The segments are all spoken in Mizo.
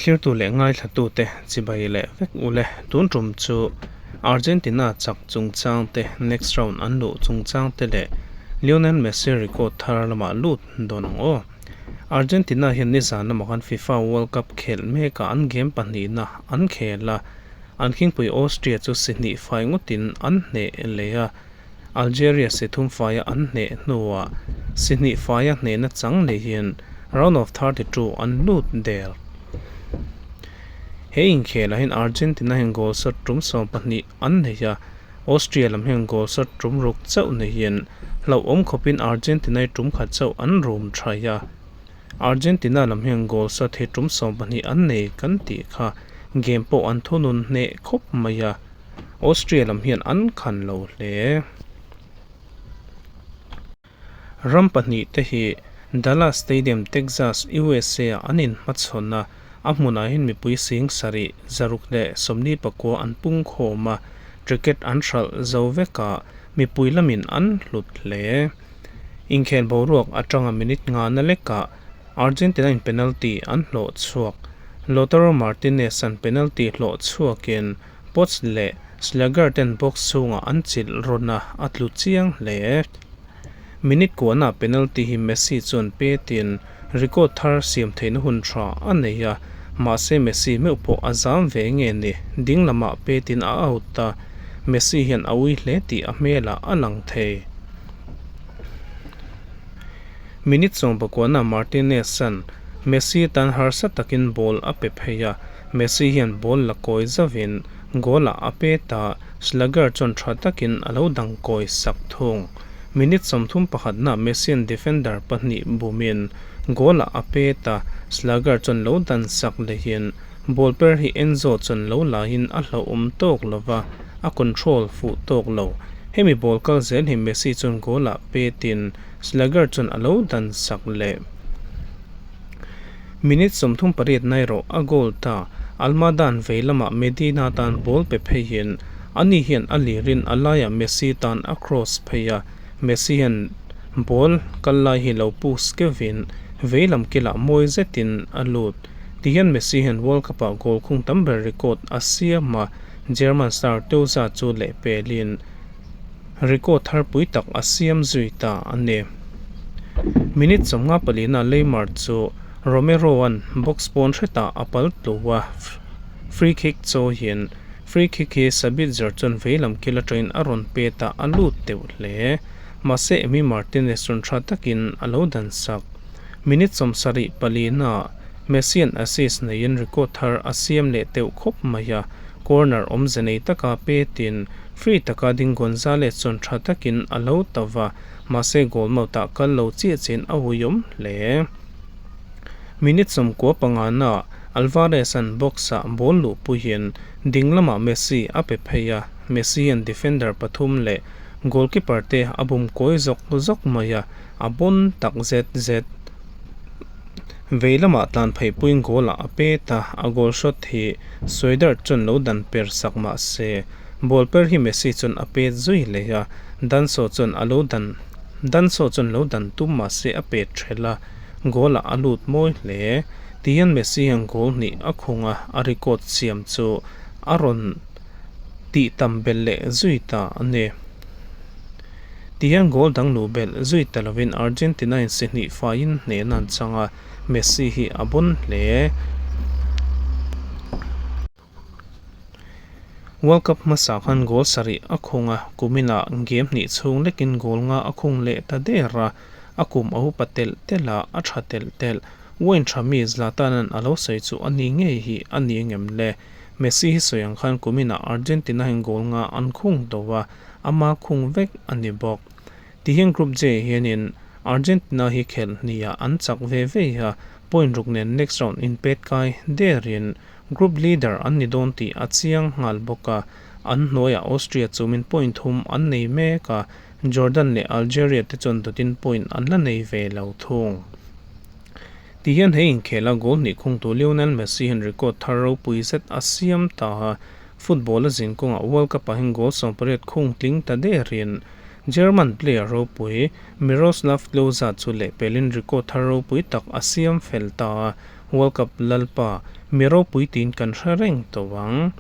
Thlirtu leh ngaithlatute chibai leh vek ule. Tun tum chu Argentina chak chungchang te, next round an luh chungchang te leh Lionel Messi record thar lamah lut dawn ang aw. Argentina hian nizan lamah khan FIFA World Cup khelh mekah an game pahnihna an khel a, an khingpui Austria chu si hnih fai ngawtin an hneh leh a, Algeria si thum faia an hneh hnuah si hnih faia hnehna chang neihin round of 32 an lut der. He inkhelah hian Argentina hian goal shot tum 12 an nei a, Austria lam hian goal shot tum ruk chauh neihin hlauhawm khawpin Argentina hi tum khat chauh an rum thaih a. Argentina lam hian goal shot hi tum 12 an nei kan tih kha game pawh an thunun hneh khawp mai a, Austria lam hian an khan lo hle. Ram pahnih te hi Dallas Stadium, Texas, USA ah an inhmachhawn a, a hmunah hian mipui sing sarih, 649 an pung khawm a, ticket an hralh zo vek a, mipui lamin an hlut hle. Inkhel boruak atanga minute nga na lekah Argentina in penalty an hlawh chhuak. Lautaro Martinez an penalty hlawh chhuakin Potts leh Schlager ten box chhungah an chilh rawn a, a tlu chiang hle. Minute kuahna penalty hi Messi chuan petin record thar siam theihna hun tha a nei a, mahse Messi meuh pawh a zam ve nge ni, ding lamah petin a out a, Messi hian a ui hle tih a hmelah a lang thei. Minute 19 Martinez-a'n Messi tan harsa takin ball a pe phei a, Messi hian ball la kawi zauhin goal-ah a pet a, Schlager chuan tha takin a lo dang kawi sak thung. Minute 31 Messi-a'n defender pahnih bumin goal-ah a pet a, Schlager chuan lo dan sak lehin ball per hi Enzo chuan lo laiin a hlauhawm tawk lova, a control fuh tawk lo. Hemi ball kal zel hi Messi chuan goal-ah petin Schlager chuan a lo dan sak leh. Minute 38 na erawh a goal ta. Almada-a'n vei lamah Medina tan ball pe pheihin ani hian a lirin a laiah Messi tan a cross phei a, Messi hian ball kal lai hi lo push keuhin vei lam kilah mawi zetin a lut. Tihian Messi hian World Cup-ah goal khung tam ber record a siam a, German star Teuza chu lehpelin record thar pui tak a siam zui ta a ni. Minute 54 Neymar chu Romero-a'n box pawn hretah a pal tlu a, free kick chawiin free kick hi Sabitzer chuan veilam kil atangin a rawn pet a, a lut teuh hle. Mahse Emi Martinez chuan tha takin a lo dan sak. Minute 74 Messi-a'n assist neiin record thar a siam leh teuh khawp mai a, corner awmze nei taka petin Free taka ding Gonzalez chuan tha takin a lo ta va, mahse goal mouth-ah kal lo chiah chiahin a uiawm hle. Minute 95-ah Alvarez-a'n box-ah ball luhpuiin ding lamah Messi a pe phei a, Messi hian defender pathum leh goalkeeper te a bum kawi zawk zawk mai a, a bawn tak zet zet. Vei lamah tlan pheipuiin goal-ah a pet a, a goal shot hi Swider chuan lo dan per sak mah se, ball per hi Messi chuan a pet zui leh a, Danso chuan a lo dan Danso chuan lo dan tum mah se a pet thelh a, goal-ah a lut mawi hle. Tihian Messi hian goal hnih a khung a, a record siam chu a rawn tih tam belh leh zui ta a ni. Tihian goal dang luh belh zui ta lovin Argentina in si hnih faiin hnehna an chang a, Messi hi a bawn hle. World Cup hmasa khan goal sarih a khung a, kuminah game hnih chhung lekin goal nga a khung leh ta der a, a kum a upa telh telh a, a tha telh telh. Wayne tha mi Zlatan-a'n a lo sawi chu a ni ngei hi a ni ngem le. Messi hi sawi ang khan kuminah Argentina hian goal nga an khung tawh a, Ama khung vek a ni bawk. Tihian Group J hianin Argentina hi khelh hniah an chak ve ve a, point ruk nen next round inpet kai derin group leader an ni dawn tih a chiang nghal bawk a, an hnuaiah Austria chumin point thum an nei mek a, Jordan leh Algeria te chuan dawtin point an la nei ve lo thung. Tihian he inkhela goal hnih khungtu Lionel Messi hian record thar ropui zet a siam ta a, Football a zin kawngah World Cup-ah hian goal 18 khung tling ta derin German player ropui Miroslav Klose chu lehpelin record thar ropui tak a siam fel ta a. World Cup lalpa mi ropui tiin kan hre reng tawh ang.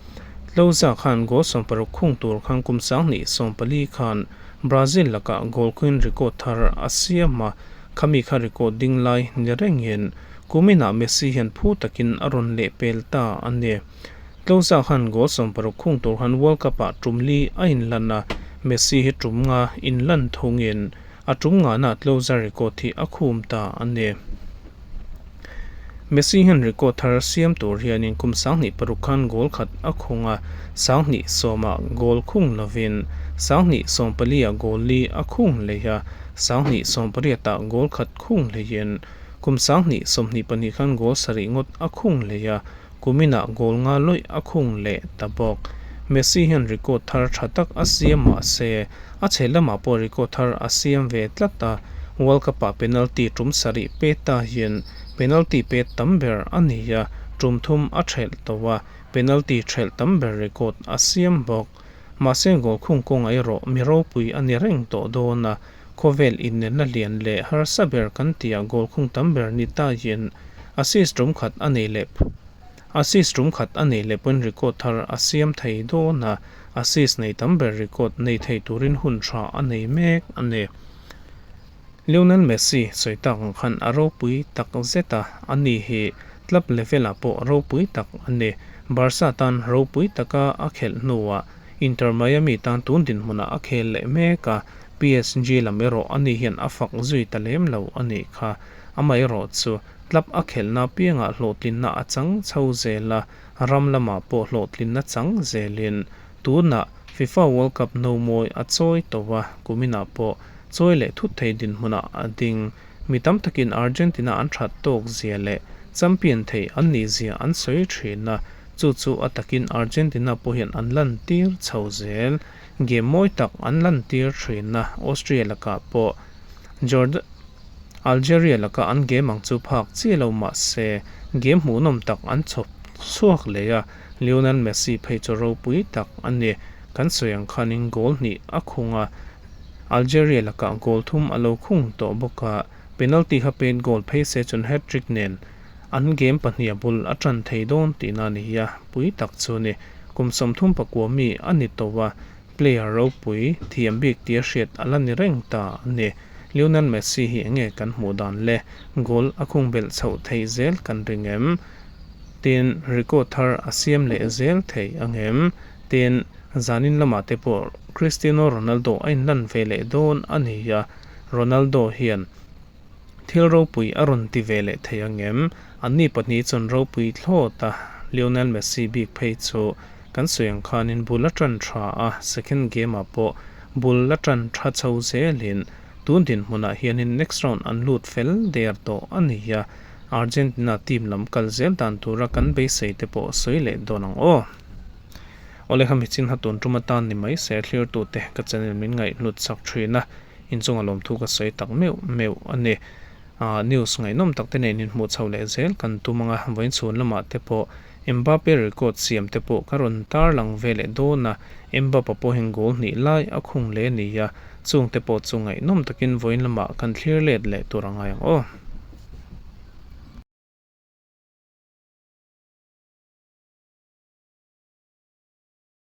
Klose khan goal 60 khung tur khan kum 2014 khan Brazil lakah goal khungin record thar a siam a, khami kha record ding lai ni rengin kuminah Messi hian phu takin a rawn lehpel ta a ni. Klose khan goal 60 khung tur khan World Cup-ah tum li a inlan a, Messi hi tum nga inlan thungin a tum ngahna Klose record hi a khum ta a ni. Messi hian record thar siam tur hianin kum 2006 khan goal khat a khung a, 2010 ah goal khung lovin 2014 ah goal li a khung leh a, 2018 ah goal khat khung leiin kum 2022 khan goal sarih ngawt a khung leh a, kuminah goal nga lawih a khung leh ta bawk. Messi hian record thar tha tak a siam mah se a chhe lamah pawh record thar a siam ve tlat a, World Cup-ah penalty tum sarih pe ta hian penalty pe tam ber a ni a, tum thum a thelh tawh a, penalty thelh tam ber record a siam bawk. Mahse goal khung kawngah erawh mi ropui a ni reng tawh dawn a, khawvel innelna lian leh harsa ber kan tihah goal khung tam ber ni ta hian assist tum khat a nei leh Assist tum khat a nei leh pawhin record thar a siam thei dawn a, assist nei tam ber record nei thei turin hun tha a nei mek a ni. Lionel Messi sawi tak ang khan a ropui tak zet a, ani hi club level ah pawh ropui tak a ni. Barca tan ropui taka a khelh hnuah Inter Miami tan tun dinhmunah a khel leh mek a, PSG lam erawh ani hian a fak zui ta lem lo a nih kha. Amaherawh chu Club a khelhna piangah hlawhtlinna a chang chho zel a, ram lamah pawh hlawhtlinna chang zelin tunah FIFA World Cup no mawi a chawi tawh a, kuminah pawh chawi leh thut thei dinhmunah a ding. Mi tam takin Argentina an that tawk zia leh champion thei an nih zia an sawi thin a, chu chu a takin Argentina pawh hian an lantir chho zel. Game mawi tak an lantir thin a, Austria lakah pawh Jordan. Algeria laka an game ang chu phak chiah lo mah se game hmuhnawm tak an chhawp chhuak leh a, Lionel Messi phei chu ropui tak a ni. Kan sawi ang khanin goal hnih a khung a, Algeria lakah goal thum a lo khung tawh bawk a, penalty kha pet goal phei se chuan hat-trick nen an game pahnih a bul a tan thei dawn tihna a ni a, pui tak chu ni. Kum 34 mi a ni tawh a, Player ropui thiam bik tia hriat a la ni reng ta a ni. Lionel Messi hi enge kan hmuh dan le? Goal a khung belh chhoh theih zel kan ring em? Tin, record thar a siam leh zel thei ang em? Tin, zanin lamah te pawh Cristiano Ronaldo a inlan ve leh dawn a ni a, Ronaldo hian Thil ropui a rawn ti ve leh thei ang em? Anni pahnih chuan ropui thlawt a, Lionel Messi bik phei chu kan sawi ang khanin bul a tan tha a, second game ah pawh bul a tan tha chho zelin tun dinhmunah hianin next round an lut fel der tawh a ni a, Argentina team lam kal zel dan tura kan beisei te pawh sawi leh dawn ang aw. Awle kha michin ha tun tum atan ni mai se thlirtute ka channel min ngaihhlut chak thin a. Inchunga lawmthu ka sawi tak meuh meuh a ni. Aaa news ngaihnawm tak te nen inhmuh chho leh zel kan tum ang a, vawiin chhun lamah te pawh Mbappe record siam te pawh ka rawn tarlang ve leh dawn a, Mbappe pawhin goal hnih lai a khung leh a ni a, chung te pawh chu ngaihnawm takin vawiin lamah kan thlir let leh tur a ngai ang aw.